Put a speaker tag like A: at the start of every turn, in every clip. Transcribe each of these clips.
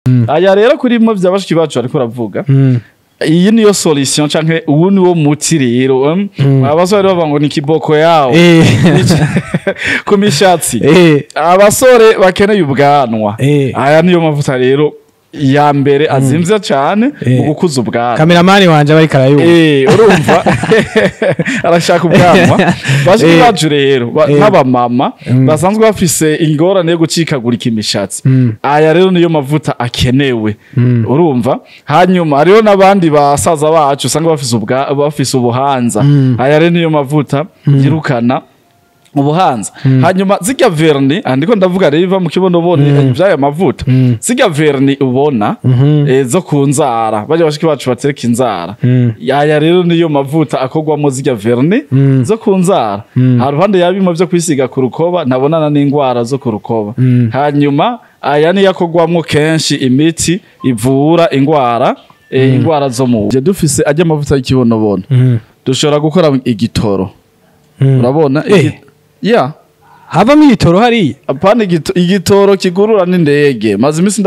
A: Aya rero kuri mo vya bashiki bacu ariko ravuga, iyi niyo solution canke ubu niwo muti rero. Abasore bavuga ngo ni kiboko yawo ku mishatsi. Abasore bakeneye ubwanwa, aya niyo mavuta rero ya mbere azimvye cane mu gukuza ubwanwa.
B: Kameramani wanje bari karayuba.
A: Urumva arashaka ubwanwa. Bashiki bacu rero n'abamama basanzwe bafise ingorane yo gucikagurika imishatsi, aya rero niyo mavuta akenewe. Urumva, hanyuma hariho n'abandi basaza bacu usanga bafise ubuhanza, aya rero niyo mavuta yirukana ubuhanza. Hanyuma zirya vernis, andiko ndavuga rero iva mu kibonobono vy'aya mavuta, zirya vernis ubona zo ku nzara, bajya bashiki bacu batereka inzara, aya rero niyo mavuta akorwamo zirya vernis zo ku nzara. Haruhande yabimo vyo kwisiga ku rukoba, ntabonana n'ingwara zo ku rukoba. Hanyuma aya niyo akorwamwo kenshi imiti ivura ingwara zo mu dufise ajya amavuta y'ikibonobono, dushobora gukora igitoro. Urabona? Yeah.
B: Havamo igitoro hariya?
A: Apana, igitoro kigurura n'indege. Maze imisi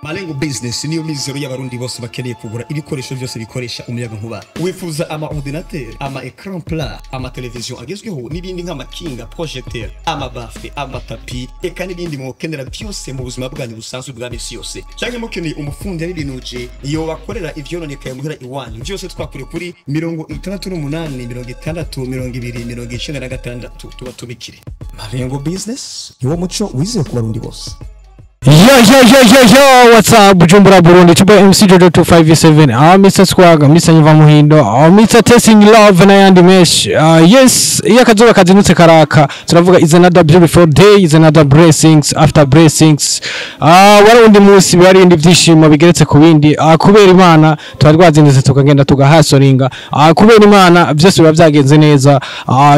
C: Malengo Business niyo mizero y'abarundi bose bakeneye kugura ibikoresho byose bikoresha umuyaga nkuba. Wifuza ama ordinateur, ama écran plat, ama television agezweho n'ibindi nk'amakinga, projecteur, ama baffle, ama tapis, eka n'ibindi mukenera byose mu buzima bwanyu busanzwe bwa misi yose. Cyangwa mukeneye umufundi yabibinuje iyo bakorera ivyononekaye muhira iwanyu. Byose twakure kuri 68 60 20 96 tubatumikire. Malengo Business niwo muco wizeye ku barundi bose.
B: Yo yo yo yo yo, what's up Bujumbura Burundi, Chuba MC Jojo 257, Mr Swag, Mr Nyiva Muhindo, Mr Testing Love n'ayandi menshi. Yes, iyo akazuba kazinutse karaka, turavuga is another beautiful day, is another blessings after blessings. Wari undi munsi, wari indi byishimo bigeretse ku bindi. Kubera Imana tuba twazindutse tukagenda tugahasoringa. Kubera Imana byose biba byagenze neza.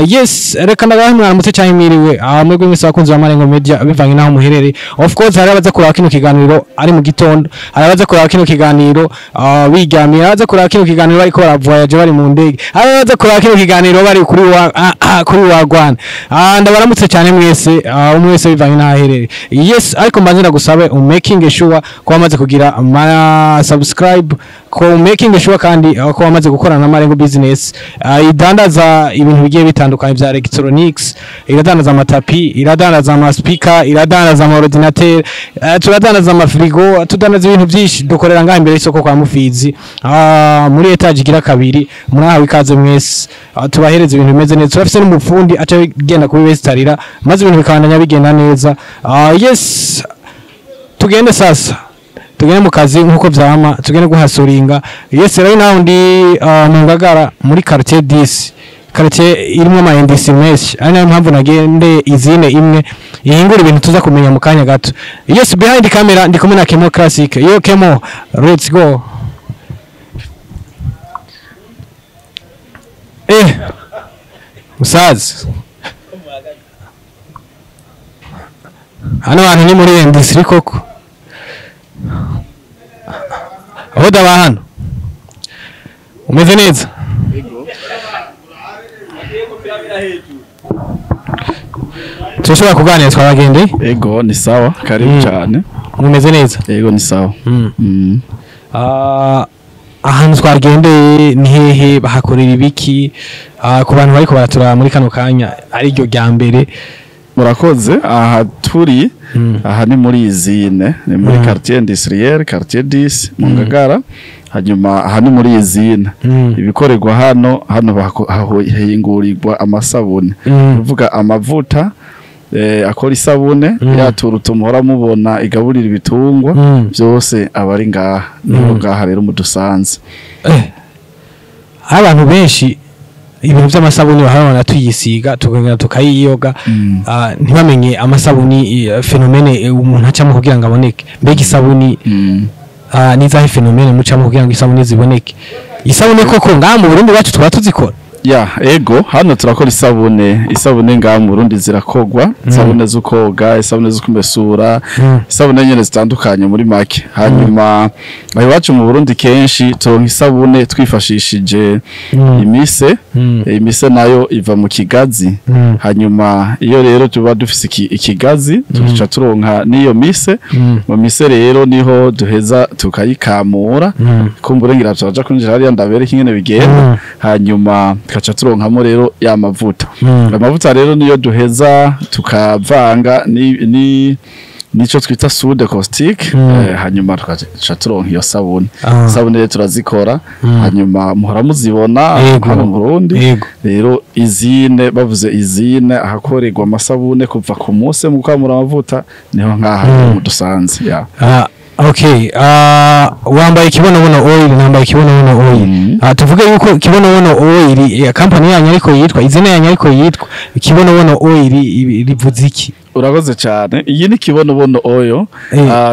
B: Yes, reka ndagahe mwaramutse cyangwa mwiriwe. Mwebwe mwese abakunzi ba Marengo Media bivanye naho muherereye. Of course hari abaza kuraba kino kiganiro ari mu gitondo, hari abaza kuraba kino kiganiro biryamiye, hari abaza kuraba kino kiganiro bariko baravoyaje bari mu ndege, hari abaza kuraba kino kiganiro bari kuri wa kuri wa Rwanda. Ndabaramutse cyane mwese, umwe wese bivanye naho aherereye. Yes, ariko mbanze ndagusabe making sure ko wamaze kugira ma subscribe, ko making sure kandi ko wamaze gukorana na Marengo Business. Idandaza ibintu bigiye bitandukanye bya electronics, iradandaza amatapi, iradandaza ama speaker, iradandaza ama ordinateur, turadandaza amafrigo, tudandaza ibintu byinshi. Dukorera ngaha imbere y'isoko kwa Mufizi, muri etage igira kabiri. Murahawe ikaze mwese, tubahereza ibintu bimeze neza. Turafise n'umufundi aca bigenda kubibesitarira maze ibintu bikabandanya bigenda neza. Yes, tugende sasa, tugende mu kazi nkuko vyama, tugende guhasuringa. Yes, rero naho ndi mu Ngagara muri quartier 10, quartier irimo ama industries menshi, ari nayo mpamvu nagende izine imwe ihingura ibintu tuza kumenya mu kanya gato. Yes, behind camera ndi kumwe na Kemo Classic. Yo Kemo, let's go. Musaza, hano hantu ni muri industry koko. Aho daba hano umeze neza. Turashobora kuganira twabagendeye?
A: Ego ni sawa, karibu cyane.
B: Mumeze neza?
A: Ego ni sawa.
B: Ahantu twagendeye ni hehe, bahakorera ibiki? Ku bantu bariko baratura muri kano kanya ari ryo rya mbere.
A: Murakoze. Aha turi, aha ni muri izine, ni muri quartier industriel, quartier 10 mu Ngagara. Hanyuma aha ni muri izine. Ibikorerwa hano, hano hahingurirwa amasabune, kuvuga amavuta akora isabune, yaturuta muhora mubona igaburira ibitungwa, byose abari ngaha. Niho ngaha rero mudusanze.
B: Abantu benshi ibintu by'amasabuni bahabona tuyisiga tukagenda tukayiyoga, ntibamenye amasabuni phénomène umuntu acamo kugira ngo aboneke. Mbega isabuni nizahe phénomène mucamo kugira ngo isabuni ziboneke? Isabune koko ngaha mu Burundi bacu tuba tuzikora?
A: Ya, ego, hano turakora isabune. Isabune ngaha mu Burundi zirakogwa, isabune zo koga, isabune zo kumesura, isabune nyene zitandukanye muri make. Hanyuma aho iwacu mu Burundi kenshi turonka isabune twifashishije imise. Imise nayo iva mu kigazi. Hanyuma iyo rero tuba dufise ikigazi, tuca turonka n'iyo mise. Mu mise rero niho duheza tukayikamura. Kumbure ngira turaja kwinjira hariya ndabereka ingene bigenda. Hanyuma tukaca turonkamo rero ya mavuta. Amavuta rero niyo duheza tukavanga ni nico twita soude caustique, hanyuma tukaca turonka iyo sabune. Sabune rero turazikora, hanyuma muhora muzibona hano mu Burundi. Rero izine, bavuze izine ahakorerwa amasabune kuva ku muse mu gukamura amavuta, niho nkaha dusanze ya.
B: Okay, wambaye Kibonobono Oil, nambaye Kibonobono Oil. Tuvuge yuko Kibonobono Oil, company yanyu ariko yitwa, izina yanyu ariko yitwa Kibonobono Oil, rivuze iki?
A: Urakoze cyane. Iyi ni Kibonobono Oil.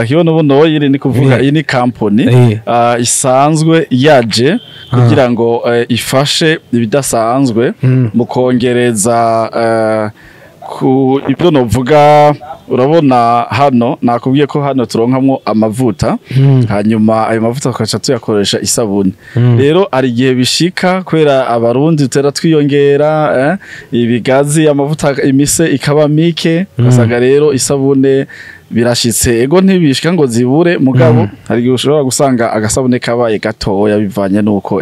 A: Kibonobono Oil ni kuvuga iyi ni company isanzwe yaje kugira ngo ifashe ibidasanzwe mu kongereza ku ibyo novuga. Urabona hano nakubwiye ko hano turonkamwo amavuta, hanyuma ayo mavuta tukaca tuyakoresha isabune. Rero hari igihe bishika kubera Abarundi tutera twiyongera, ibigazi, amavuta, imise ikaba mike, ugasanga rero isabune birashitse, ego ntibishika ngo zibure, mugabo hari igihe ushobora gusanga agasabune kabaye gatoya bivanye nuko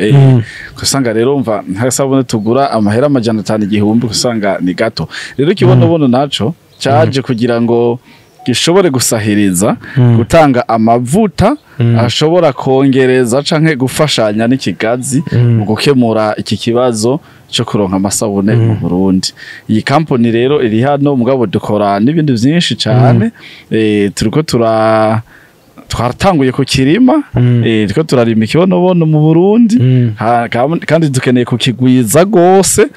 A: usanga rero mva nk'agasabune tugura amahera 500 igihumbi, usanga ni gato. Rero Kibonobono naco caje kugira ngo gishobore gusahiriza gutanga amavuta ashobora kongereza canke gufashanya n'ikigazi mu gukemura iki kibazo cyo kuronka amasabune mu Burundi. Iyi company rero iri hano, mugabo dukora n'ibindi byinshi cyane. Turiko twaratanguye kukirima, turiko turarima ikibonobono mu Burundi, kandi dukeneye kukigwiza gose.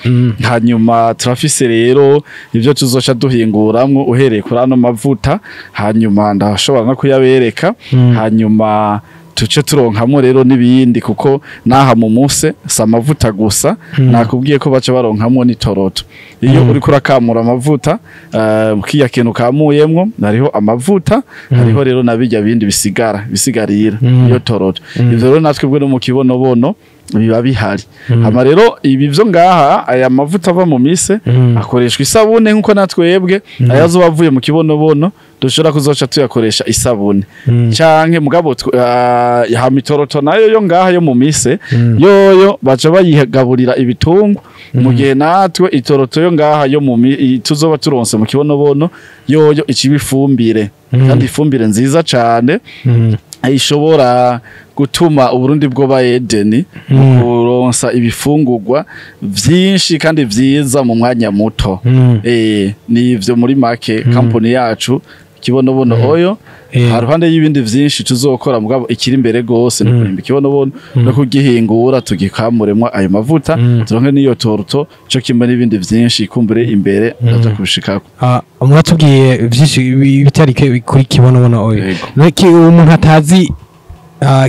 A: Hanyuma turafise rero ivyo tuzoca duhinguramwo uhereye kuri ano mavuta, hanyuma ndashobora no kuyabereka. Hanyuma tuce turonkamo rero n'ibindi, kuko naha mu muse si amavuta gusa, nakubwiye ko baca baronkamo n'itoroto. Iyo uriko urakamura amavuta, kiya kintu kamuyemwo hariho amavuta, hariho rero nabijya bindi bisigara bisigarira iyo toroto. Ivyo rero natwe bwe no mu Kibonobono biba bihari. Hama rero ibi vyo ngaha, aya mavuta ava mu mise akoreshwa isabune, nkuko natwebwe ayazoba avuye mu Kibonobono dushobora kuzoca tuyakoresha isabune. Canke mugabo hama itoroto nayo yo ngaha yo mu mise yoyo baca bayigaburira ibitungwa, mu gihe natwe itoroto yo ngaha yo mu tuzoba turonse mu Kibonobono yoyo iciba ifumbire, kandi ifumbire nziza cane ishobora gutuma Uburundi bwoba Edeni mu kuronsa ibifungurwa vyinshi kandi vyiza mu mwanya muto. Ni ivyo muri make company yacu Kibonobono Oil. Haruhande y'ibindi vyinshi tuzokora, mugabo ikiri imbere gose no kurimba ikibonobono no kugihingura tugikamuremwo ayo mavuta, turonke n'iyo toruto co kimwe n'ibindi vyinshi kumbure imbere ndaja kubishikako.
B: Mwatubwiye vyinshi bitari kuri Kibonobono Oil. Niki umuntu atazi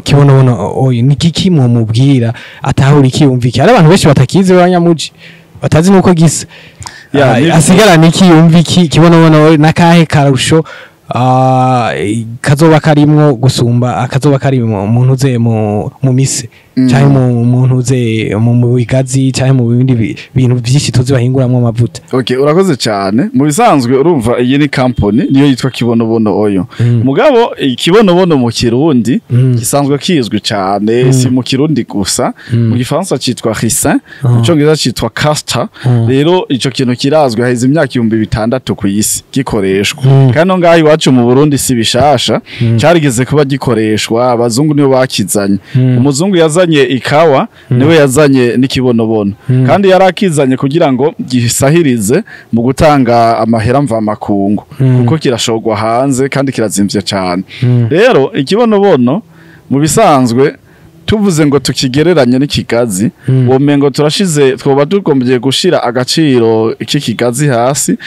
B: Kibonobono Oil ni kiki mwomubwira atahura iki yumva iki? Hari abantu benshi batakizi b'abanyamuji batazi nuko gisa. Asigara niki yumva iki Kibonobono Oil nakahe karusho kazoba karimwo gusumba akazoba kari mu ntuze mu mise canke mu ntuze mu bigazi canke mu bindi bintu vyinshi tuzi bahinguramwo amavuta?
A: Okay, urakoze cyane. Mu bisanzwe urumva iyi ni company niyo yitwa Kibonobono Oil. Mugabo ikibonobono mu Kirundi gisanzwe kizwi cyane, si mu Kirundi gusa, mu Gifaransa citwa ricin, mu Congereza citwa castor. Rero ico kintu kirazwi haheze imyaka 6000 ku isi gikoreshwa. Kandi no ngaha iwacu mu Burundi si bishasha, carigeze kuba gikoreshwa, abazungu nibo bakizanye. Umuzungu yazanye ikawa niwe yazanye n'ikibonobono, kandi yarakizanye kugira ngo gisahirize mu gutanga amahera mvamakungu, kuko kirashogwa hanze kandi kirazimvye cyane. Rero ikibonobono mu bisanzwe Tuvuze ngo tukigereranye n'ikigazi, womengo turashize, twoba tugombye gushira agaciro k'ikigazi hasi,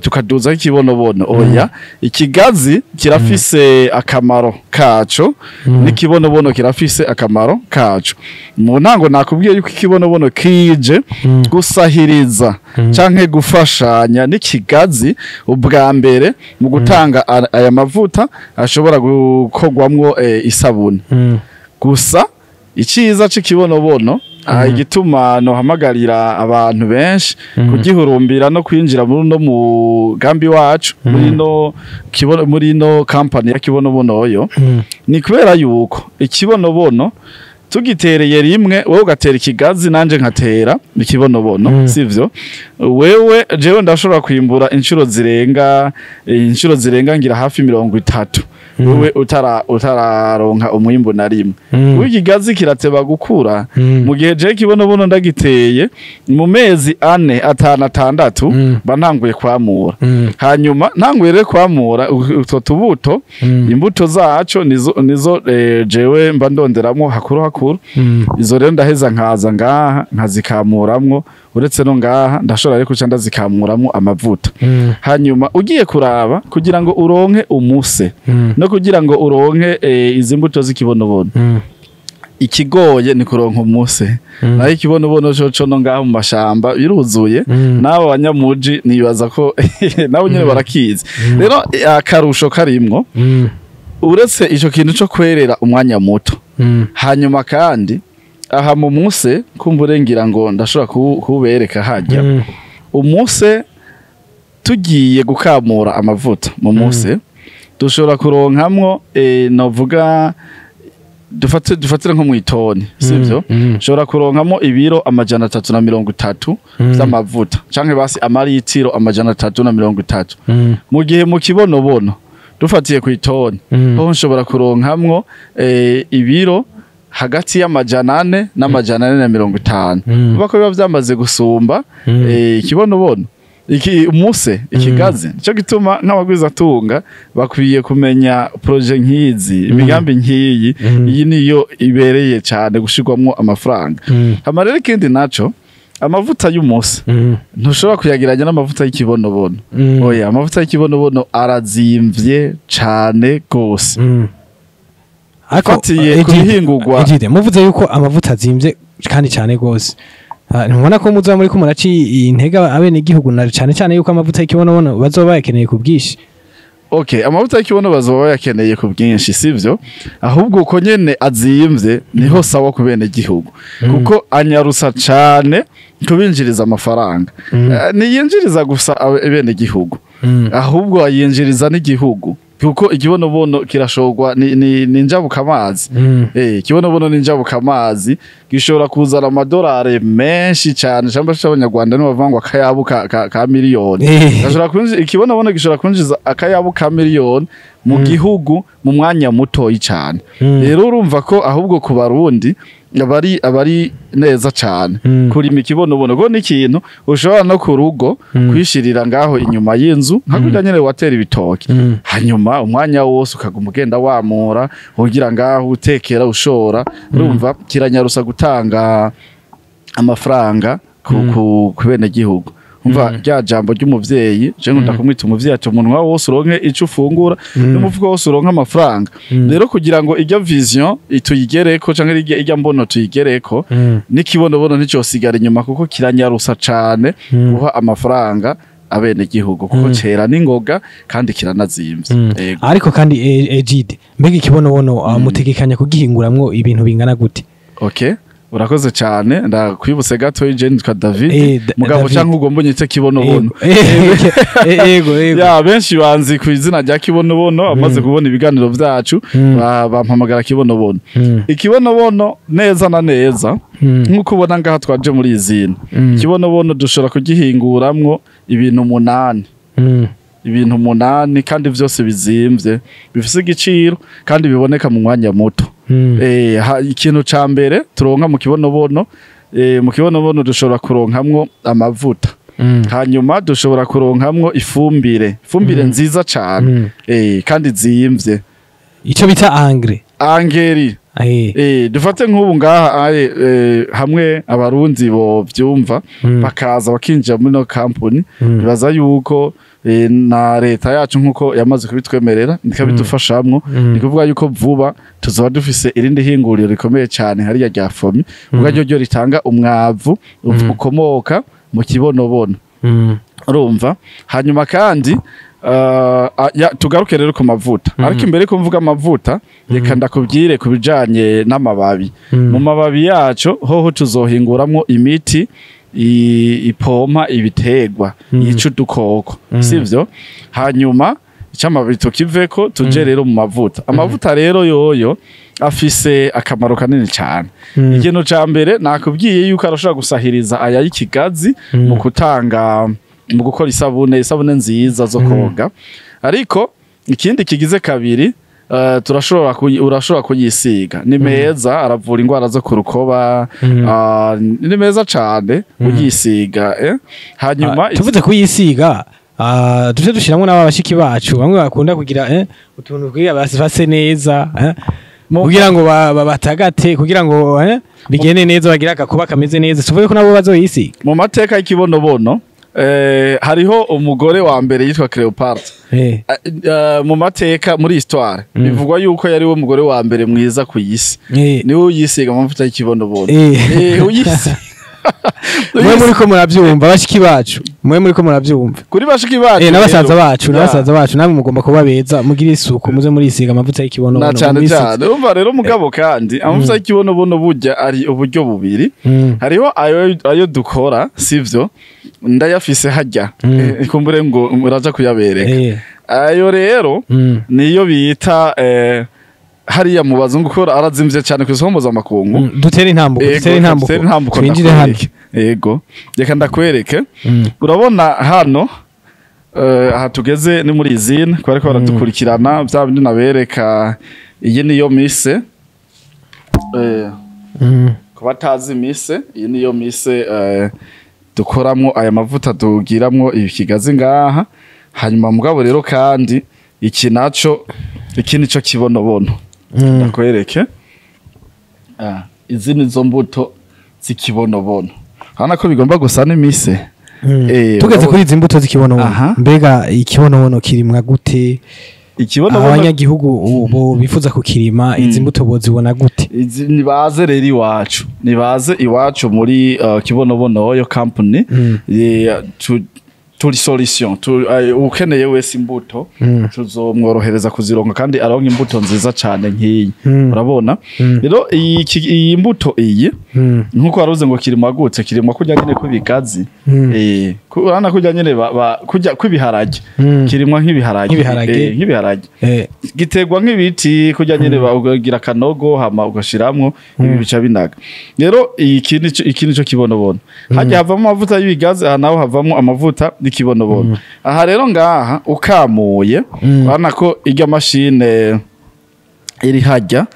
A: tukaduza ikibonobono. Oya, ikigazi kirafise akamaro kaco, n'ikibonobono kirafise akamaro kaco. Mu ntango nakubwiye yuko ikibonobono kije gusahiriza canke gufashanya n'ikigazi ubwa mbere mu gutanga aya mavuta ashobora gukorwamwo isabune. Gusa iciza c'ikibonobono, igituma nohamagarira abantu benshi kugihurumbira no kwinjira muri no mugambi wacu, muri no company ya Kibonobono yo, ni kubera yuko ikibonobono tugitereye rimwe, wowe ugatera ikigazi nanje nkatera ikibonobono, sivyo? Wewe, jewe ndashobora kwimbura inshuro zirenga ngira hafi 30, wewe utararonka umwimbu na rimwe. Ikigazi kirateba gukura, mu gihe jewe ikibonobono ndagiteye mu mezi 4, 5, 6, mba ntanguye kwamura. Hanyuma ntanguye rero kwamura utwo tubuto, imbuto zaco nizo jewe mba ndonderamwo hakuru hakuru. Izo rero ndaheza nkaza ngaha nkazikamuramwo. Uretse no ngaha ndashobora rero kuca ndazikamuramwo amavuta. Hanyuma ugiye kuraba, kugira ngo uronke umuse no kugira ngo uronke izi mbuto z'ikibonobono, ikigoye ni kuronka umuse. Naho ikibonobono coco no ngaho mu mashamba biruzuye, n'abo banyamuji nibaza ko nabo nyene barakizi. Rero akarusho karimwo, uretse ico kintu co kwerera umwanya muto, hanyuma kandi aha mu muse kumbure ngira ngo ndashobora kubereka hajya umuse. Tugiye gukamura amavuta mu muse, dushobora kuronkamwo, novuga dufatire nko mw'itoni, sivyo? Ushobora kuronkamo ibiro 330 vy'amavuta, canke basi amaritiro 330. Mu gihe mu kibonobono, dufatiye ku itoni, ho nshobora kuronkamwo ibiro hagati y'400 na 450. Kuba ko biba vyamaze gusumba ikibonobono, iki umuse, ikigazi. Nico gituma nk'abagwizatunga bakwiye kumenya projet nk'izi, imigambi nk'iyi. Iyi niyo ibereye cyane gushirwamwo amafaranga. Hama rero ikindi naco, amavuta y'umuse ntushobora kuyagereranya n'amavuta y'ikibonobono. Oya, amavuta y'ikibonobono arazimvye cane gose.
B: Ariko
A: Ufatiye ku bihingurwa.
B: Egide, muvuze yuko amavuta azimvye kandi cyane gose. Ntubona ko muzoba muri ko muraci intega abene igihugu, na cyane cyane yuko amavuta y'ikibonobono bazoba bayakeneye ku bwinshi?
A: Okay, amavuta y'ikibono bazoba bayakeneye ku bwinshi, sivyo? Ahubwo uko nyene azimvye niho sawa ku bene gihugu, kuko anyarusa cane kubinjiriza amafaranga. Ntiyinjiriza gusa bene gihugu, ahubwo ayinjiriza n'igihugu, kuko ikibonobono kirashorwa, ni njabukamazi. Ikibonobono ni njabukamazi, gishobora kuzana amadolari menshi cyane, cyangwa se Abanyarwanda nibo bavuga ngo akayabu ka miliyoni. Ikibonobono gishobora kwinjiza akayabu ka miliyoni mu gihugu mu mwanya mutoyi cyane. Rero urumva ko ahubwo ku Barundi abari neza cyane kurima ikibonobono, kuko n'ikintu ushobora no ku rugo kwishirira ngaho inyuma y'inzu, nka kurya nyene watera ibitoki. Hanyuma umwanya wose ukaguma ugenda wamura ugira ngaho utekera ushora. Urumva kiranyarusa gutanga amafaranga ku bene gihugu. Umva rya jambo ry'umuvyeyi, je nkunda kumwita umuvyeyi, ati umunwa wose uronke ico ufungura n'umufuko wose uronke amafaranga. Rero kugira ngo iryo vision tuyigereko, canke irya mbono tuyigereko, n'ikibonobono nticosigara inyuma, kuko kiranyarusa cane guha amafaranga abene gihugu, kuko cera n'ingoga kandi kiranazimvye. Ego.
B: Ariko kandi Egide, mbega ikibonobono mutegekanya kugihinguramwo ibintu bingana gute?
A: Okay, urakoze cyane. Ndakwibutse gato, je nitwa David. Mugabo
B: David.
A: canke ugomba unyite Kibonobono.
B: Ego.
A: Ya, benshi banzi ku izina rya Kibonobono, amaze kubona ibiganiro vyacu bampamagara Kibonobono. Ikibonobono neza na neza, nk'uko ubona ngaha twaje muri izina, ikibonobono dushobora kugihinguramwo ibintu 8. Ibintu 8, kandi vyose bizimvye, bifise igiciro kandi biboneka mu mwanya muto. Ikintu ca mbere turonka mu kibonobono, mu kibonobono dushobora kuronkamwo amavuta. Hanyuma dushobora kuronkamwo ifumbire nziza cane, kandi zimvye.
B: Ico bita engrais.
A: Angeri. Dufate nk'ubu ngaha hamwe Abarundi bo vyumva bakaza bakinjira muri no company, bibaza yuko na leta yacu nkuko yamaze kubitwemerera ikabidufashamwo, ni kuvuga yuko vuba tuzoba dufise irindi hinguriro rikomeye cyane hariya rya FOMI, ubwo ryo ritanga umwavu ukomoka mu kibonobono. Urumva, hanyuma kandi tugaruke rero ku mavuta. Ariko imbere ko mvuga amavuta, reka ndakubwire ku bijanye n'amababi. Mu mababi yaco hoho tuzohinguramwo imiti ipompa ibiterwa, yica udukoko, sivyo? Hanyuma icamababi tukiveko, tuje rero mu mavuta. Amavuta rero yoyo afise akamaro kanini cyane. Ikintu ca mbere nakubwiye yuko arashobora gusahiriza aya y'ikigazi mu gutanga, mu gukora isabune nziza zo koga. Ariko ikindi kigize kabiri, urashobora kuyisiga, ni meza, aravura indwara zo ku rukoba, ni meza cane uyisiga. Hanyuma
B: Tuvuze kuyisiga, duce dushiramwo n'aba bashiki bacu bamwe bakunda kugira utuntu kugira base neza, kugira ngo batagate, kugira ngo bigende neza, bagire agakuba kameze neza, tuvuge ko nabo bazoyisiga.
A: Mu mateka y'ikibonobono, hariho umugore wa mbere yitwa Cleopatra. Mu mateka, muri histoire, bivugwa yuko yari we mugore wa mbere mwiza ku isi. Niwe uyisiga amavuta y'ikibonobono. Uyisiga.
B: Mwe muriko muravyumva, bashiki bacu, mwe muriko muravyumva.
A: Kuri bashiki bacu
B: N'abasaza
A: rero,
B: bacu, n'abasaza bacu, namwe mugomba kuba beza, mugire isuku, muze murisiga amavuta y'ikibonobono.
A: Na cyane
B: Murisize.
A: cyane. Urumva rero mugabo, kandi amavuta y'ikibonobono burya ari uburyo bubiri. Hariho ayo dukora, sivyo? Ndayafise hajya. Kumbure ngo muraja kuyabereka. Ayo rero niyo bita hariya mu bazungu ko arazimvye cyane ku isoko mpuzamakungu.
B: Dutere intambuko,
A: Ego,
B: dutere intambuko,
A: dutere intambuko,
B: twinjire hano.
A: ndakwereke. Ego, reka ndakwereke. Urabona hano, aha tugeze ni muri usine, kubera ko baradukurikirana bya bindi nabereka. Iyi niyo mise, ku batazi mise, iyi niyo mise dukoramwo aya mavuta, tugiramwo ikigazi ngaha. Hanyuma mugabo rero kandi iki naco, iki nico kibonobono. Ndakwereke. Izi nizo mbuto z'ikibonobono, urabona ko bigomba gusa n'imise.
B: Tugeze kuri izi mbuto z'ikibonobono, mbega ikibonobono kirimwa gute?
A: Ikibonobono,
B: Abanyagihugu ubu bifuza kukirima, izi mbuto bozibona gute?
A: Izi nibaze rero iwacu, nibaze iwacu muri Kibonobono Oil Company. Turi solution ukeneye wese imbuto, tuzomworohereza kuzironka kandi aronka imbuto nziza cane nk'iyi. Urabona rero iyi mbuto iyi, nkuko waruze ngo kirimwa gute, kirimwa kurya nyene kw'ibigazi. Urabona kurya nyene kurya kw'ibiharage. Kirimwa nk'ibiharage.
B: Nk'ibiharage.
A: Nk'ibiharage. Giterwa nk'ibiti kurya nyene, ukagira akanogo hama ugashiramwo ibi bica binaga. Rero iki nico kibonobono. Hajya havamo amavuta y'ibigazi, aha naho havamo amavuta y'ikibonobono. Aha rero ngaha ukamuye, urabona ko irya mashine iri hajya.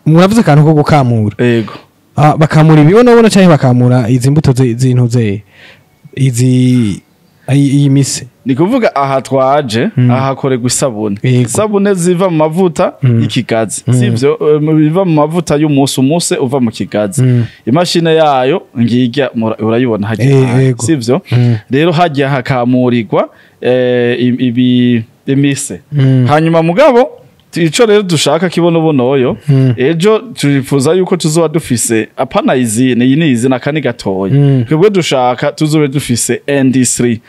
B: Muravuze akantu ko gukamura.
A: Ego.
B: Bakamura ibibonobono canke bakamura izi mbuto z'intuze, izi iyi mise?
A: Ni kuvuga aha twaje, aha hakorerwa isabune. Isabune ziva mu mavuta y'ikigazi, sivyo? Biva mu mavuta y'umunsi, umuse uva mu kigazi. Imashine yayo ngirya, urayibona hajya, sivyo? Rero hajya hakamurirwa ibi imise. Hanyuma mugabo ico rero dushaka kibonobonoyo, ejo turifuza yuko tuzoba dufise apana izine, iyi ni izina kani gatoya. Twebwe dushaka tuzobe dufise industry.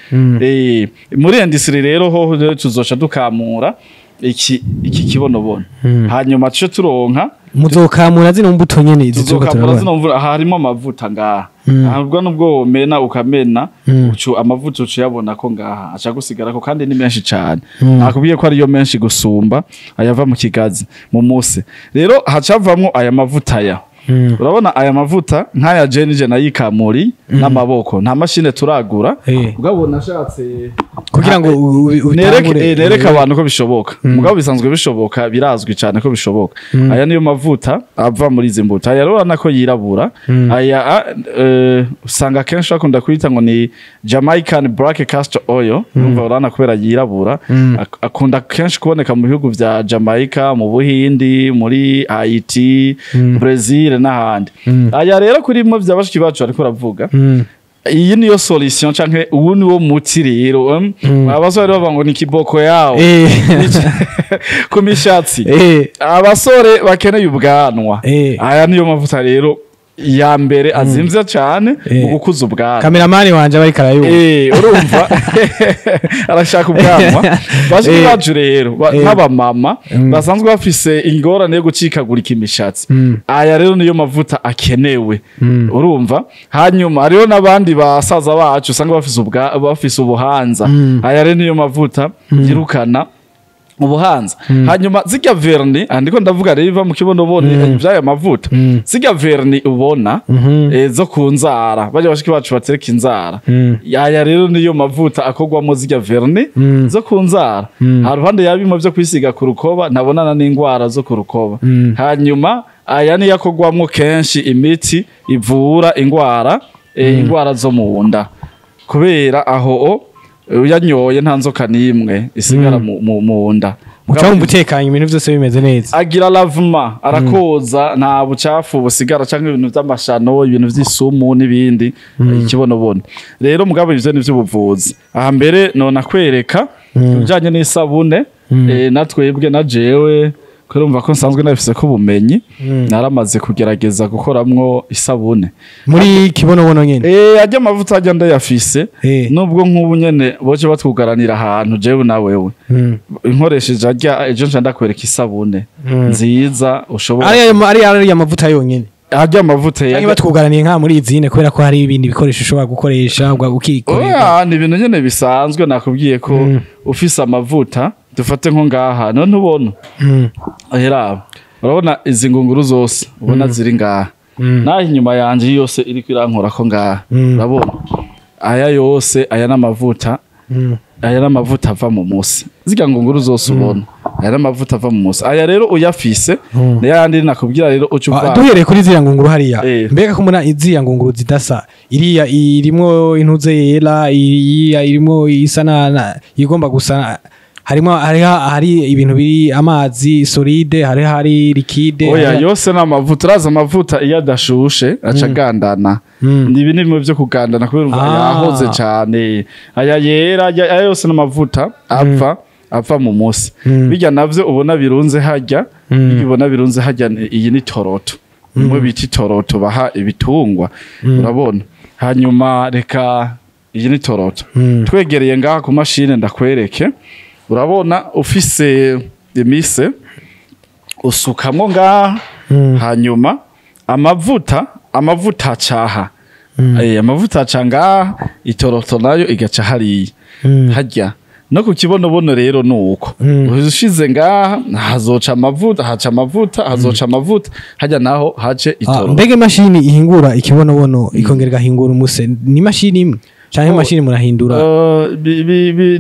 A: Muri industry rero ho rero tuzoca dukamura iki kibonobono, hanyuma tuce turonka
B: Muzokamura zino mbuto nyene izi turiko
A: Tuzokamura
B: turabona?
A: zino mvura. Aha harimo amavuta ngaha. Ahubwo nubwo womena ukamena, ucu amavuta ucuyabona ko ngaha aca gusigarako, kandi ni menshi cane. Nakubwiye ko ariyo menshi gusumba ayava mu kigazi, mu muse. Rero hacavamwo aya mavuta aya. Urabona aya mavuta nk'aya jenije nayikamuri n'amaboko, nta mashine turagura. Mugabo nashatse
B: kugira ngo
A: nereke nereke abantu ko bishoboka. Mugabo bisanzwe bishoboka, birazwi cyane ko bishoboka. Aya niyo mavuta ava muri izi mbuto. Aya urabona ko yirabura. Aya usanga kenshi bakunda kwita ngo ni Jamaican Black Castor Oil. Urumva urabona kubera yirabura, akunda kenshi kuboneka mu bihugu vya Jamaica, mu Buhindi, muri Haiti, Brazil n'ahandi. Aya rero kuri mwe vya bashiki bacu ariko uravuga, iyi niyo solution canke ubu niwo muti rero. Abasore bavuga ngo ni kiboko yawo ku mishatsi. Abasore bakeneye ubwanwa, aya niyo mavuta rero ya mbere azimvye cyane mu gukuza ubwanwa.
B: Kameramani wanje bari karayuba.
A: Urumva arashaka ubwanwa. Bashiki bacu rero nk'abamama basanzwe bafise ingorane yo gucikagurika imishatsi, aya rero niyo mavuta akenewe. Urumva hanyuma hariho n'abandi basaza bacu usanga bafise ubuhanza. Aya rero niyo mavuta yirukana ubuhanza. Hanyuma zirya verni, andiko ndavuga rero iva mu kibonobono ivyaya mavuta, zirya verni ubona zo ku nzara, bajya bashiki bacu batereka inzara, aya rero niyo mavuta akorwamo zirya verni zo ku nzara. Haruhande yabimo vyo kwisiga ku rukoba, ntabonana n'ingwara zo ku rukoba. Hanyuma aya niyo akorwamo kenshi imiti ivura ingwara, ingwara zo mu nda, kubera aho uyanyoye nta nzoka n'imwe isigara mu nda.
B: Uca umutekanye, ibintu byose bimeze neza.
A: Agira lavement, arakoza, nta bucafu busigara canke ibintu vy'amashano, ibintu vy'isumu n'ibindi, ikibonobono. Rero mugabo ivyo ni vy'ubuvuzi. Aha mbere nona kwereka ibijanye n'isabune, natwebwe na jewe kurumva ko nsanzwe nabifise ko ubumenyi, naramaze kugerageza gukoramwo isabune
B: muri kibonobono nyene.
A: Ajya amavuta ajya ndayafise, nubwo nk'ubu nyene boce batwugaranira ahantu jewe na wewe, inkoresheje ajya ejo nca ndakwereka isabune nziza ushobora.
B: Ari amavuta yonyene.
A: Ajya amavuta
B: cyangwa batwugaraniye nka muri izine, kubera ko hari ibindi bikoresho ushobora gukoresha ukikorera.
A: Oya, ni ibintu nyene bisanzwe. Nakubwiye ko ufise amavuta, dufate nko ngaha none ubona ahera, urabona izi ngunguru zose ubona ziri ngaha, naho inyuma yanje yose iri kwirankora ko ngaha, urabona aya yose, aya n'amavuta, aya n'amavuta ava mu musi. Zirya ngunguru zose ubona, aya n'amavuta ava mu musi. Aya rero uyafise niyo yandi nakubwira rero uca uvanga.
B: Duhereye kuri ziriya ngunguru hariya, mbega ko mbona ziriya ngunguru zidasa, iriya irimwo intuze yera, iriya irimwo isa na igomba gusa, harimo hari ibintu biri amazi solide, hari liquide.
A: Oya, yose n'amavuta. Uraza amavuta iyo adashushe aca agandana. Ni ibi ni bimwe vyo kugandana kubera yahoze cyane. Aya yera, aya yose n'amavuta ava mu musi. Bijya navyo ubona birunze hajya, ubona birunze hajya, iyi ni toroto. Nimwe bita itoroto baha ibitungwa. Urabona. Hanyuma reka iyi ni toroto. Twegereye ngaha ku mashine ndakwereke. Urabona ufise imise usukamwo ngaha, hanyuma amavuta acaha, amavuta aca ngaha, itoroto nayo igaca hariya harya. No ku kibonobono rero nuko ushize ngaha hazoca amavuta, haca amavuta, hazoca amavuta harya naho hace itoroto.
B: Mbega imashini ihingura ikibonobono ikongera igahingura umuse ni imashini imwe canke imashini murahindura?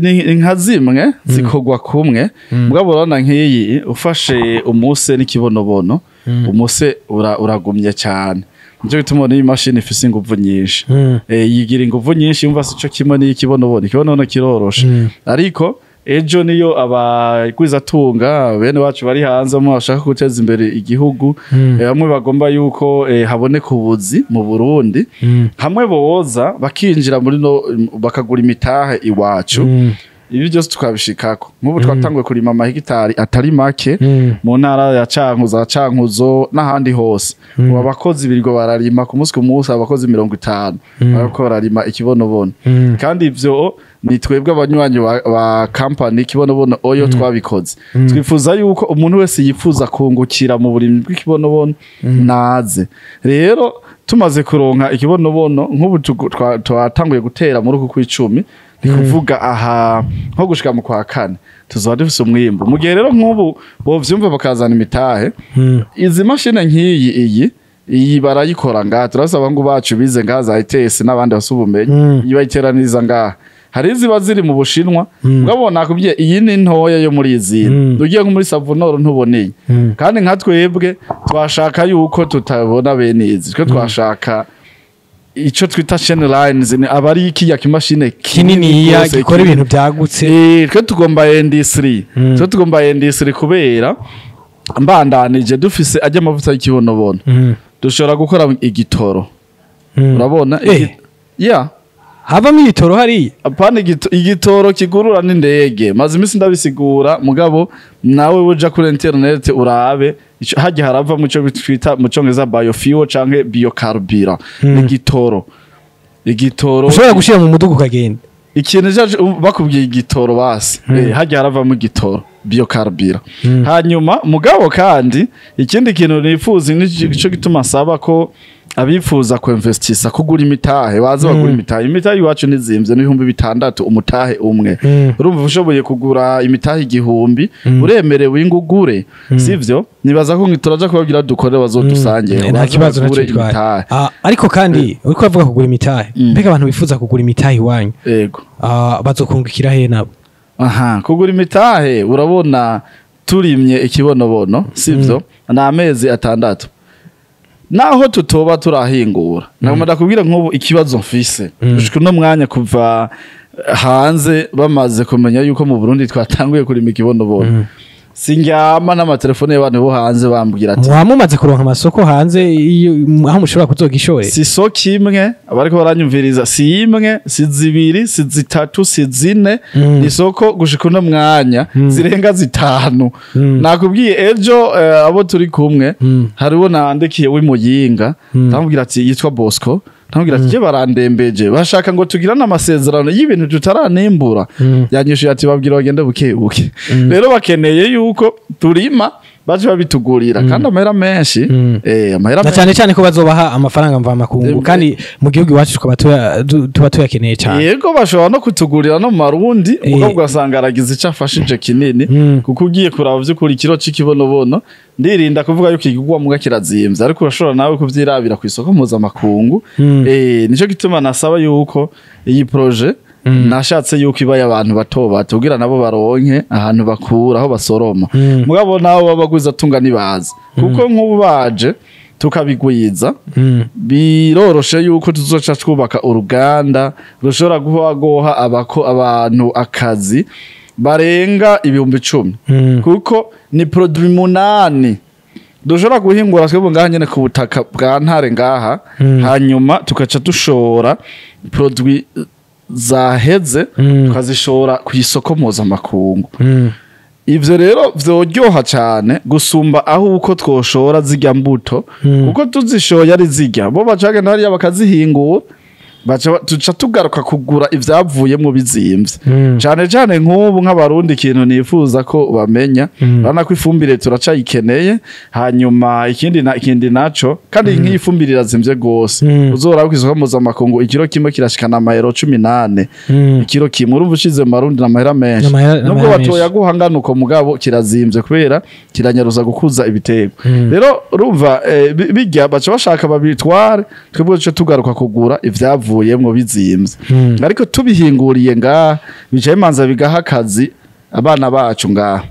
A: Ni nka zimwe zikorwa kumwe. Mugabo urabona nk'iyi ufashe umuse n'ikibonobono, umuse uragumye cyane. Nico gituma n'iyi mashini ifise inguvu nyinshi. Yigira inguvu nyinshi, yumva sico kimwe n'ikibonobono. Ikibonobono kiroroshe. Ariko ejo niyo abagwizatunga bene bacu bari hanze mu bashaka guteza imbere igihugu, bamwe bagomba yuko haboneka ubuzi mu Burundi, hamwe boza bakinjira muri no bakagura imitahe iwacu, ibi byose tukabishikako. Nk'ubu twatanguye kurima amahegitari atari make mu ntara ya Cankuzo, Cankuzo n'ahandi hose. Ubu abakozi birirwa bararima ku munsi ku munsi, abakozi 50 bariko bararima ikibonobono. Kandi ivyo ni twebwe abanywanyi ba company Kibonobono Oyo twabikoze. Twifuza yuko umuntu wese yifuza kungukira mu burimyi bw'ikibonobono naze. Rero tumaze kuronka ikibonobono nk'ubu twatanguye gutera muri uku kw'icumi, ni kuvuga aha nko gushika mu kwa kane tuzoba dufise umwimbu. Mu gihe rero nk'ubu bovyumva bakazana imitahe, izi mashine nk'iyi iyi Iyi barayikora ngaha, turasaba ngo bacu bize ngaha za ITS n'abandi bafise ubumenyi, iyi bayiteraniriza ngaha. Hari iziba ziri mu Bushinwa, mugabo nakubwiye iyi ni ntoya yo muri izindi. Ugiye nko muri Savonor ntuboneye. Kandi nka twebwe twashaka yuko tutabona bene izi, twe twashaka ico twita chain lines, ni abari ikiya kimashine
B: kinini
A: gose,
B: gikora ibintu byagutse.
A: Twe tugomba industry, twe tugomba industry kubera mbandanije dufise ajya amavuta y'ikibonobono, dushobora gukora igitoro. Urabona? Yeah.
B: Havamo igitoro hariya?
A: Apana, igitoro kigurura n'indege. Maze iminsi ndabisigura, mugabo nawe uja kuri internet urabe hajya harava mu cyo twita mu cyongereza biofuel canke biocarburant. Igitoro, igitoro
B: ushobora gushyira mu muduga ukagenda.
A: Ikintu bakubwiye igitoro basi, hajya haravamo igitoro biocarburant. Hanyuma mugabo kandi ikindi kintu nifuza, nico gituma nsaba ko abifuza kuinvestisa, kugura imitahe, baze bagura imitahe. Imitahe iwacu nizimvye, n'6,000 umutahe umwe. Urumva ushoboye kugura imitahe 1000, uremerewe ingugure, sivyo? Nibaza ko turaja kubabwira dukore bazodusange.
B: Nta kibazo nacyo bitwaye. Ariko kandi uriko uravuga kugura imitahe, mbega abantu bifuza kugura imitahe iwanyu,
A: yego,
B: bazokungukira he nabo?
A: Aha, kugura imitahe, urabona turimye ikibonobono, sivyo? Ni amezi 6 naho tutoba turahingura. Nagomba ndakubwira nk'ubu ikibazo mfise gushika uno mwanya, kuva hanze bamaze kumenya yuko mu Burundi twatanguye kurima ikibonobono, sindyama n'amatelefone y'abantu bo hanze bambwira ati
B: Muba mumaze kuronka amasoko hanze aho mushobora kuzogishorera?
A: Si soko imwe, abariko baranyumviriza, si imwe, si zibiri, si zitatu, si zine, ni soko gushika uno mwanya zirenga 5. Nakubwiye ejo, abo turi kumwe, hariho nandikiye w'imuyinga, ndamubwira ati, yitwa Bosco, ndamubwira ati je barandembeje, bashaka ngo tugirane amasezerano y'ibintu tutaranimbura. Yanyishuye ati babwira bagende buke buke. Rero bakeneye yuko turima baje babitugurira, kandi amahera menshi, amahera
B: na cyane cyane ko bazobaha amafaranga mvamakungu, kandi mu gihugu iwacu tukaba tuba tuyakeneye cyane.
A: Yego, bashobora no kutugurira no mu marundi, mugabo ugasanga aragize icyo afashije kinini, kuko ugiye kuraba vy'ukuri ikiro c'ikibonobono, ndirinda kuvuga yuko ikigurwa muga kirazimvye, ariko urashobora nawe kuvyirabira ku isoko mpuzamakungu. Nico gituma nasaba yuko iyi projet nashatse yuko iba y'abantu bato bato, kugira nabo baronke ahantu bakura, aho basoroma. Mugabo nabo babaguza tunga nibaza, kuko nk'ubu baje tukabigwiza, biroroshe yuko tuzoca twubaka uruganda rushobora guha goha abako abantu akazi barenga 10,000, kuko ni produit 8 dushobora guhingura twebwe ngaha nyene ku butaka bwa Ntare ngaha, hanyuma tukaca dushora produit zaheze, tukazishora ku isoko mpuzamakungu. Ivyo rero vyoryoha cane gusumba aho uko twoshora zirya mbuto, kuko tuzishoye ari zirya, bo baca bagenda hariya bakazihingura, baca tuca tugaruka kugura ivyavuyemwo bizimvye. Cane cane nk'ubu nk'abarundi, ikintu nifuza ko bamenya, urabona ko ifumbire turacayikeneye. Hanyuma ikindi na ikindi naco kandi, nk'iyi fumbire irazimvye gose. Uzoraba kw'isoko mpuzamakungu, ikiro kimwe kirashikana amayero 18. Ikiro kimwe, urumva ushize mu marundi n'amahera menshi. Nubwo
B: N'amahera menshi.
A: batoyaguha ngana uko, mugabo kirazimvye kubera kiranyaruza gukuza ibiterwa. Rero urumva, bijya baca bashaka babitware, twebwe duce tugaruka kugura ivyavuyemwo bizimvye. Ariko tubihinguriye ngaha, bicaye imanza bigaha akazi abana bacu ngaha,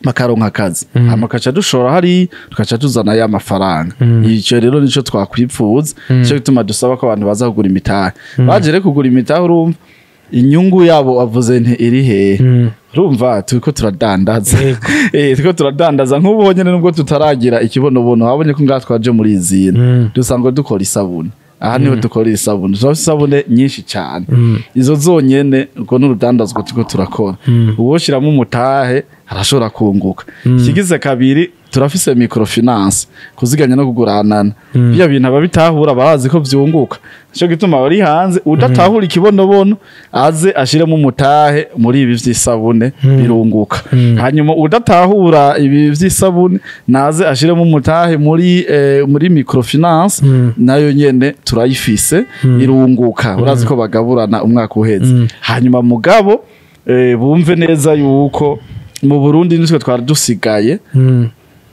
A: bakaronka akazi, hama kaca dushora hari, tukaca tuzana ya mafaranga. Ico rero nico twakwipfuza, nico gituma dusaba ko abantu baza kugura imitahe. Baje rero kugura imitahe, urumva inyungu yabo wavuze nti iri hehe? Urumva turiko turadandaza. Turiko turadandaza nk'ubu nyene, nubwo tutaragira ikibonobono, wabonye ko ngaha twaje muri izina, dusanzwe dukora isabune. Aha niho dukora isabune, turafise isabune nyinshi cyane. Izo zonyene ubwo n'urudandazwa turiko turakora. Uwoshiramo umutahe arashobora kunguka. Ikigize kabiri, turafise microfinance, kuziganya no kuguranana. Ibyo bintu ababitahura barazi ko vyunguka, nico gituma bari hanze. Udatahura ikibonobono aze ashiremo umutahe muri ibi vy'isabune, birunguka. Hanyuma udatahura ibi vy'isabune naze ashiremo umutahe muri microfinance, nayo nyene turayifise, irunguka. Urazi ko bagaburana umwaka uheze. Hanyuma mugabo, bumve neza yuko mu Burundi nitwe twari dusigaye.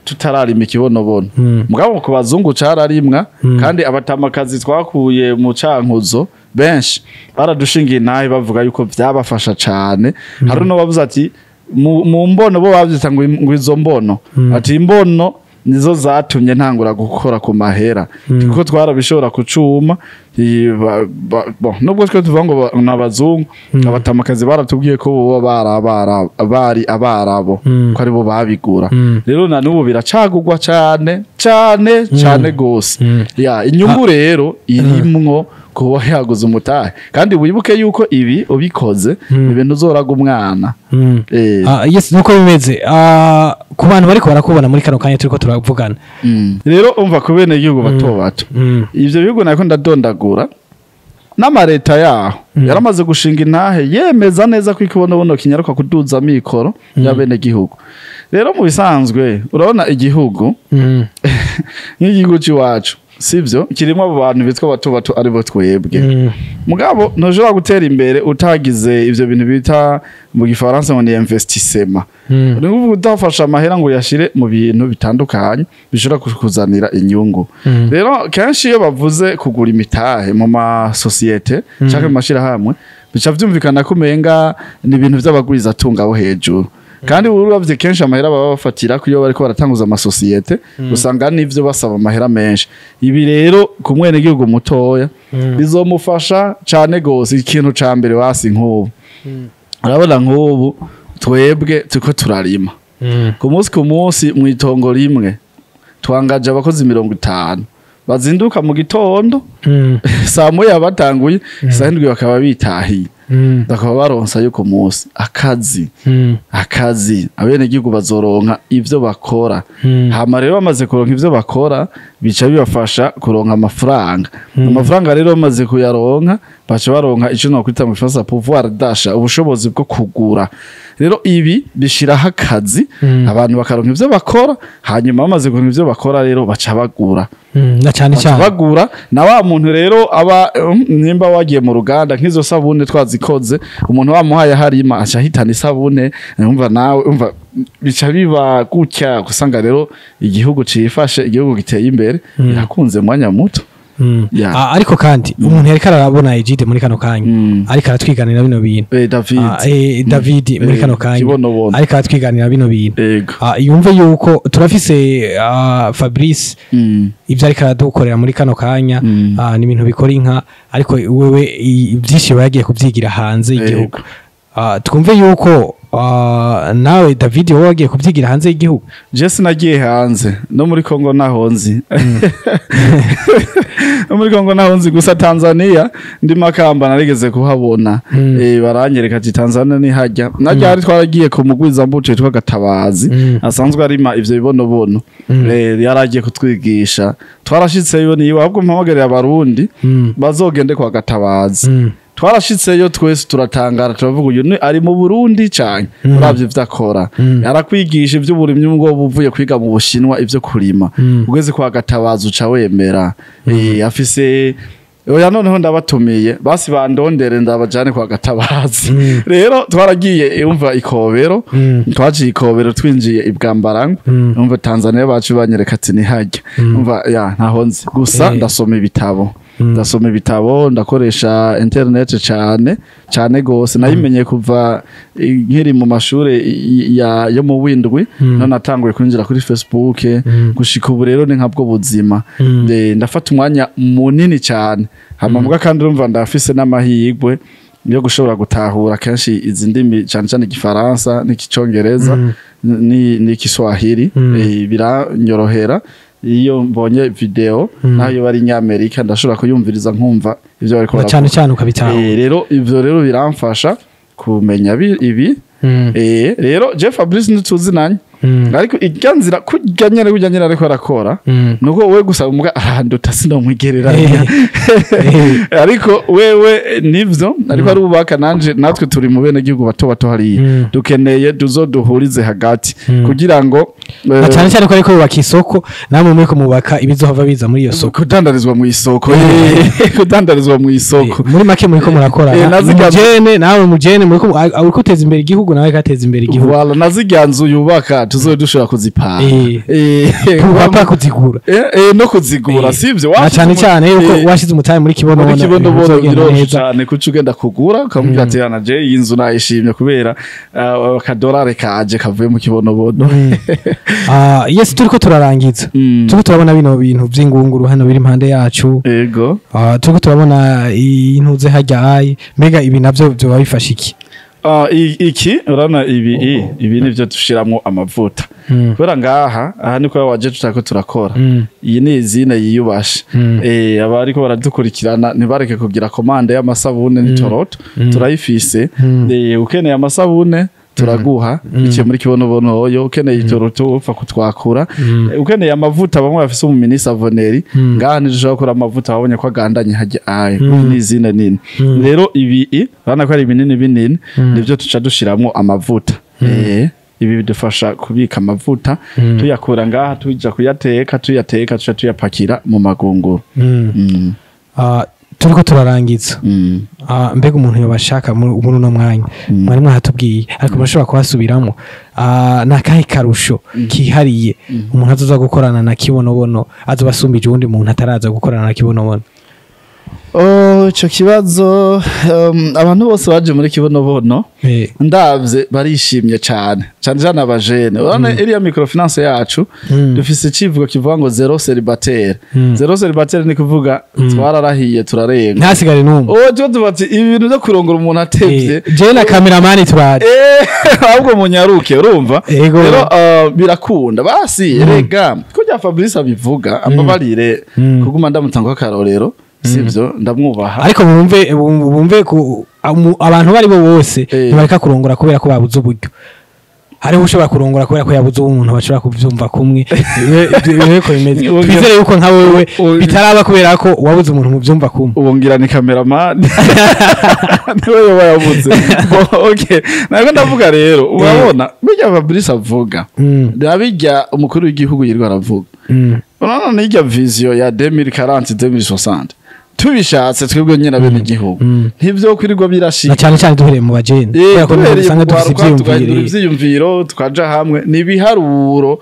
A: tutararima ikibonobono. Mugabo ku bazungu cararimwa, kandi abatamakazi twakuye mu Cankuzo benshi baradushingiye nahe, bavuga yuko vyabafasha cane. Hari no bavuze ati mu mbono, bo bavyita ngo izo mbono, ati imbono nizo zatumye ntangura gukora ku mahera, kuko twarabishobora kucuma. Bon, nubwo twe tuvuga ngo n'abazungu, abatamakazi baratubwiye ko bo bari abarabo, ko aribo babigura. Rero na n'ubu biracagurwa cane cane cane gose. Ya inyungu rero irimwo kuba yaguze umutahe, kandi wibuke yuko ibi ubikoze ibintu uzoraga umwana.
B: Yes, nuko bimeze. Ku bantu bariko barakubona muri kano kanya turiko turavugana.
A: Rero umva, ku bene igihugu bato bato, ivyo bihugu nako ndadondagura n'amareta yaho yaramaze gushinga intahe yemeza neza ko ikibonobono kinyaruka kuduza amikoro y'abene gihugu. Rero mu bisanzwe urabona igihugu nk'igihugu c'iwacu, sivyo, kirimo abo bantu bitwa bato bato, aribo twebwe. Mugabo ntushobora gutera imbere utagize ivyo bintu bita mu gifaransa ngo ni investissement. Ni ukuvuga udafasha amahera ngo uyashire mu bintu bitandukanye bishobora kukuzanira inyungu. Rero kenshi iyo bavuze kugura imitahe mu masosiyete canke mu mashirahamwe, bica vyumvikana ko umenga ni ibintu vy'abagwizatunga bo hejuru. Kandi uravye kenshi amahera baba bafatira ko iyo bariko baratanguza amasosiyete, usanga n'ivyo basaba amahera menshi. Ibi rero ku mwenegihugu mutoya bizomufasha cane gose. Ikintu ca mbere, basi nk'ubu urabona nk'ubu twebwe turiko turarima ku munsi ku munsi mw'itongo rimwe, twangaje abakozi 50 bazinduka mu gitondo, saa 1 batanguye, saa 7 bakaba bitahiye, bakaba baronsa yo ku munsi akazi. Akazi, abenegihugu bazoronka ivyo bakora. Hama rero bamaze kuronka ivyo bakora, bica bibafasha kuronka amafaranga. Amafaranga rero bamaze kuyaronka, baca baronka ico nokwita mu gifaransa pouvoir d'achat, ubushobozi bwo kugura. Rero ibi bishiraho akazi, abantu bakaronka ivyo bakora, hanyuma bamaze kuronka ivyo bakora rero baca bagura.
B: Na cyane
A: baca
B: cyane
A: bagura. Na wa muntu rero aba nimba wagiye mu ruganda, nk'izo sabune twazikoze, umuntu wamuhaye harima aca ahitana isabune. Umva nawe, umva bica biba gutya, gusanga rero igihugu cifashe, igihugu giteye imbere, birakunze mu mwanya muto. Yeah.
B: Ariko kandi umuntu yariko arabona Egide muri kano kanya, ariko aratwiganira bino bintu,
A: David.
B: David muri kano kanya
A: Kibonobono.
B: ariko aratwiganira bino bintu,
A: Ego.
B: Yumve yuko turafise Fabrice, ivyo ariko aradukorera muri kano kanya, ni ibintu bikora inka, ariko wewe byinshi biba yagiye kubyigira hanze y'igihugu. Twumve yuko nawe David wowe wagiye kubyigira hanze y'igihugu.
A: Je sinagiye hanze, no muri Kongo naho nzi, no muri Kongo naho nzi. Gusa Tanzania ndi Makamba narigeze kuhabona. Baranyereka ati Tanzania ni hajya najya hari, twaragiye ku mugwiza mbuto yitwa Gatabazi, asanzwe arima ivyo bibonobono. Yaragiye kutwigisha, twarashitseyo niwe. Ahubwo mpamagarira abarundi bazogende kwa Gatabazi. Twarashitseyo twese turatangara, turavuga uyu ni ari mu Burundi cyane. Uravye ivyo akora, arakwigisha ivy'uburimyi ngo buvuye kwiga mu Bushinwa ivyo kurima. Ugeze kwa Gatabazi uca wemera. Afise oya, noneho ndabatumiye basi bandondere ndabajane kwa Gatabazi. Rero twaragiye, umva, ikobero, twaciye ikobero twinjiye ibwambarangwe. Umva, Tanzania bacu banyereka ati nihajya. Umva, ya ntaho nzi gusa. Ndasoma ibitabo, ndasoma ibitabo, ndakoresha internet cyane cyane gose. Nayimenye kuva nkiri mu mashure yo mu windwi, none natanguye kwinjira kuri Facebook. Gushika ubu rero ni nkabwo buzima. Ndafata umwanya munini cyane. Hama mbwa kandi urumva ndafise n'amahirwe yo gushobora gutahura kenshi izi ndimi, cyane cyane igifaransa n'ikicongereza n'ikiswahili. Biranyorohera iyo mbonye video, naho iyo bari nyamerika ndashobora kuyumviriza nkumva ivyo bariko
B: Na cyane
A: baravuga.
B: Cyane ukabitahura.
A: Rero ivyo rero biramfasha kumenya ibi. Rero je Fabrice ntituzinanye, ariko irya nzira kurya nyene ariko arakora, nuko we gusa mbwa aranduta, sinomwigereranya. Ariko wewe nivyo ariko arubaka, nanje natwe turi mu bene gihugu bato bato hariya, dukeneye tuzoduhurize hagati kugira ngo
B: Na cyane cyane ko ariko yubaka isoko, namwe muri kumubaka ibizohava biza muri iyo soko.
A: Kudandarizwa mu isoko, kudandarizwa mu isoko.
B: Muri make muri ko murakora
A: Naziga-
B: mujene, nawe mujene muri ko uri guteza imbere igihugu, nawe gateza imbere igihugu.
A: Voilà, na zirya nzu yubaka. tuzobe dushobora kuzipanga.
B: Papa kuzigura.
A: No kuzigura, sivyo?
B: Na cyane cyane yuko washize umutahe muri Kibonobono.
A: Muri Kibonobono biroroshye cyane kuca ugenda kugura ukamubwira ati "Ana je iyi nzu nayishimye kubera akadolari kaje kavuye mu Kibonobono."
B: Yes, turiko turarangiza. Turiko turabona bino bintu vy'ingunguru hano biri impande yacu.
A: Yego.
B: Turiko turabona intuze hajya ayi. Mbega ibi navyo byoba bifasha iki?
A: Iki urana ibi nivyo dushiramwo amavuta. Kubera ngaha aha niko waje tutako turakora. Iyi ni izina yiyubashe. Abariko baradukurikirana ntibareke kugira commande y'amasabune n'itoroto. Turayifise. Ukeneye amasabune turaguha biciye muri Kibonobono oyo, ukeneye itoroto upfa kutwakura, ukeneye amavuta bamwe bafise mu mini savoneri ngaha ntidushobora gukora amavuta babonye ko agandanye hajya aye n'izina nini. Rero ibi urabona ko ari binini binini nivyo tuca dushiramwo amavuta. Ibi bidufasha kubika amavuta tuyakura ngaha tuja kuyateka tuca tuyapakira mu magunguru.
B: Turiko turarangiza. Mbega umuntu yobashaka muri uno mwanya mwari mwahatubwiye ariko murashobora kuhasubiramo. Nakahe karusho kihariye umuntu azoza gukorana na Kibonobono azobasumbije uwundi muntu ataraza gukorana na Kibonobono?
A: Ico kibazo abantu bose baje muri Kibonobono ndavye barishimye cyane cyane cyane abajene. Urabona iriya microfinance yacu dufise icivugo kivuga ngo zero célibataire. Zero célibataire ni kuvuga twararahiye turarenga
B: ntasigare n'umwe.
A: Tuba tubatse ibintu byo kurongora umuntu atevye.
B: Je na cameraman turaje.
A: Ahubwo munyaruke urumva. Rero birakunda basi rega kujya Fabrice abivuga ambabarire kuguma ndamutanga akarorero. Sivyo ndamwubaha
B: ariko bumve ku abantu bari bo bose ntibareka kurongora kubera ko babuze uburyo. Hariho ushobora kurongora kubera ko yabuze umuntu bashobora kuvyumva kumwe. Ko bimeze twizere yuko nka wewe bitaraba kubera ko wabuze umuntu mu vyumva kumwe.
A: Ubu ngira ni cameraman niwe yoba yabuze. Okay, nako ndavuga rero urabona bijya Fabrice avuga ndabijya umukuru w'igihugu yirwa aravuga. Urabona n'ijya vision ya 2040 2060 tubishatse twebwe nyine abene igihugu ntivyo kwirirwa birashika
B: na cyane cyane duhereye mu bajene
A: kubera ko usanga dufite ivyiyumviro tukaja hamwe nibiharuro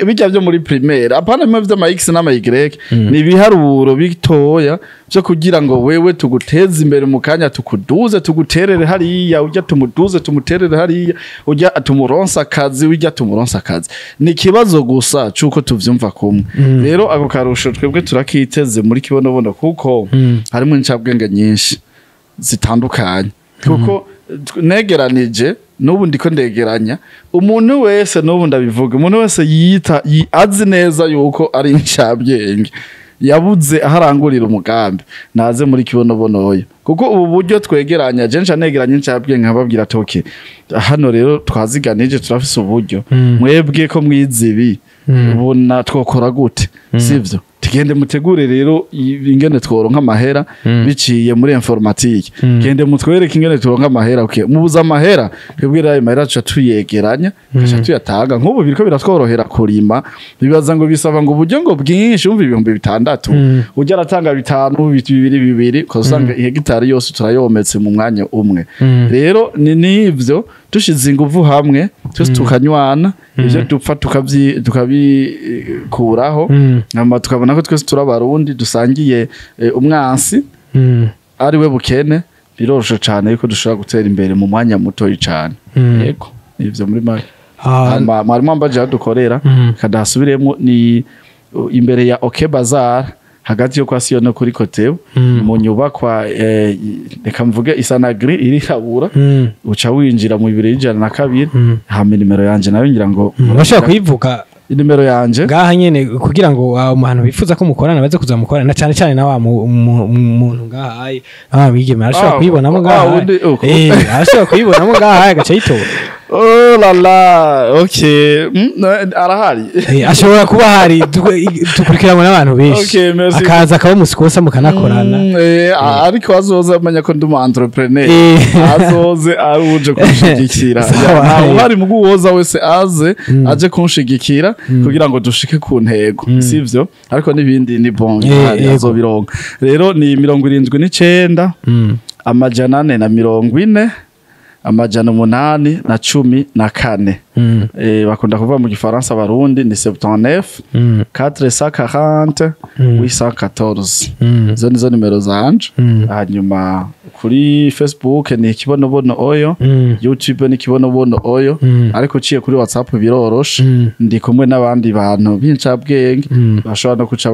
A: bijya byo muri primaire apana bimwe vy'ama x n'ama y nibiharuro bitoya byo kugira ngo wewe tuguteze imbere mu kanya tukuduze tuguterere hariya ujya tumuduze tumuterere hariya ujya tumuronsa akazi ujya tumuronsa akazi ni kibazo gusa cuko tuvyumva kumwe. Rero ako karusho twebwe turakiteze muri Kibonobono kuko harimo incabwenge nyinshi zitandukanye kuko negeranije n'ubu ndiko ndegeranya umuntu wese n'ubu ndabivuga umuntu wese yita azi neza yuko ari incabwenge yabuze aharangurira umugambi naze muri Kibonobono kuko ubu buryo twegeranya je nca negeranya incabwenge nkababwira toke hano rero twaziganije turafise uburyo mwebwe ko mwizibi ubona twokora gute sivyo tugende mutegure rero ingene tworonka amahera biciye muri informatique gende mutwereke ingene turonka amahera. Okay, mubuza amahera twebwe ayo mahera tuca tuyegeranya tuca tuyatanga nk'ubu biriko biratworohera kurima bibaza ngo bisaba ngo uburyo ngo bwinshi umva 6000 ujya aratanga 5 2 2 ukazusanga ihegitari yose turayometse mu mwanya umwe. Rero ni nivyo dushize inguvu hamwe twese tukanywana ivyo dupfa tukabikuraho hama tukabona ko twese turabarundi dusangiye umwansi ari we bukene biroroshe cyane yuko dushobora gutera imbere mu mwanya muto cyane. Yego ivyo muri make mwarimu ambaje dukorera kadasubiremo ni imbere ya OK Bazar hagati yo kwa Siyo no kuri Kotebu mu nyubakwa reka mvuge isanagri irirabura uca winjira mu 202 hama nimero yanje nayo ngira ngo
B: urashaka kuyivuga
A: inimero yanje
B: ngaha nyene kugira ngo umuntu bifuza ko mukorana baze kuzamukorana na cyane cyane na wa muntu ngaha ayi bigeme arashobora kuyibonamo ngaha arashobora kuyibonamo ngaha agaca yitora.
A: Oh la la, okay. Arahari.
B: Ashobora kuba hari tukurikiranwa n'abantu benshi.
A: Okay, merci.
B: Akaza akaba musikosa mukanakorana.
A: Ariko azoza amenya ko ndi umu entrepreneur. Azoze aruje kunshigikira. Uhari mugu woza wese aze aje kunshigikira kugira ngo dushike ku ntego. Sivyo? Ariko nibindi ni bon azobironka. Rero ni 79 440 814. Bakunda kuvuga mu gifaransa abarundi, ni 79 440 814. Izo nizo nimero zanje. Hanyuma kuri Facebook ni Kibonobono Oyo, YouTube ni Kibonobono Oyo, ariko uciye kuri WhatsApp biroroshe. Ndi kumwe n'abandi bantu b'incabwenge bashobora no kuca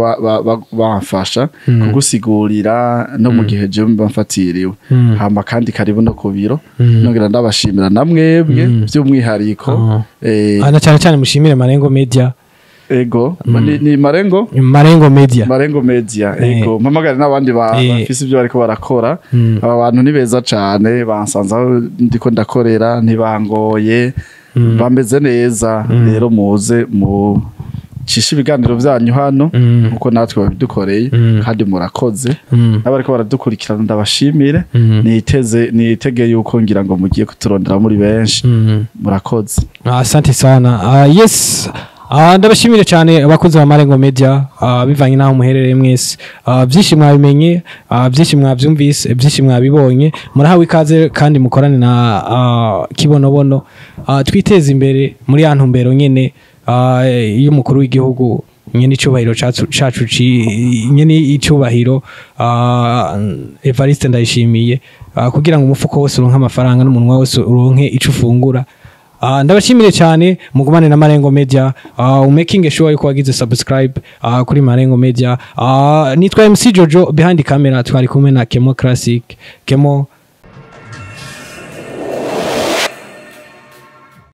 A: bamfasha kugusigurira no mu gihe jewe mba mfatiriwe. Hama kandi karibu no ku biro. Nongera ndabashimira na mwebwe by'umwihariko.
B: Ah, na cyane cyane mushimire Marengo Media.
A: Ego, ni Marengo.
B: Marengo Media.
A: Marengo Media. Ego, mpamagare n'abandi bafise ibyo bariko barakora. Aba bantu ni beza cane, bansanze aho ndiko ndakorera, ntibangoye, bameze neza. Rero muze mu cisha ibiganiro vyanyu hano nkuko natwe babidukoreye. Kandi murakoze. N'abariko baradukurikirana ndabashimire. Nitege yuko ngira ngo mugiye kuturondera muri benshi. Murakoze.
B: Asante sana. Yes. Ndabashimire cyane abakozi ba Marengo Media, bivanye n'aho muherereye mwese. Byinshi mwabimenye, byinshi mwabyumvise, byinshi mwabibonye. Murahawe ikaze kandi mukorane na Kibonobono. Twiteze imbere muri ya ntumbero nyene y'umukuru w'igihugu nyene icubahiro cacu nyene icubahiro Evariste Ndayishimiye, kugira ngo umufuko wose uronke amafaranga n'umunwa wose uronke ico ufungura. Ndabashimire cyane, mugumane na Marengo Media, umaking sure yuko wagize subscribe kuri Marengo Media. Nitwa MC Jojo, behind camera twari kumwe na Kemo Classic Kemo.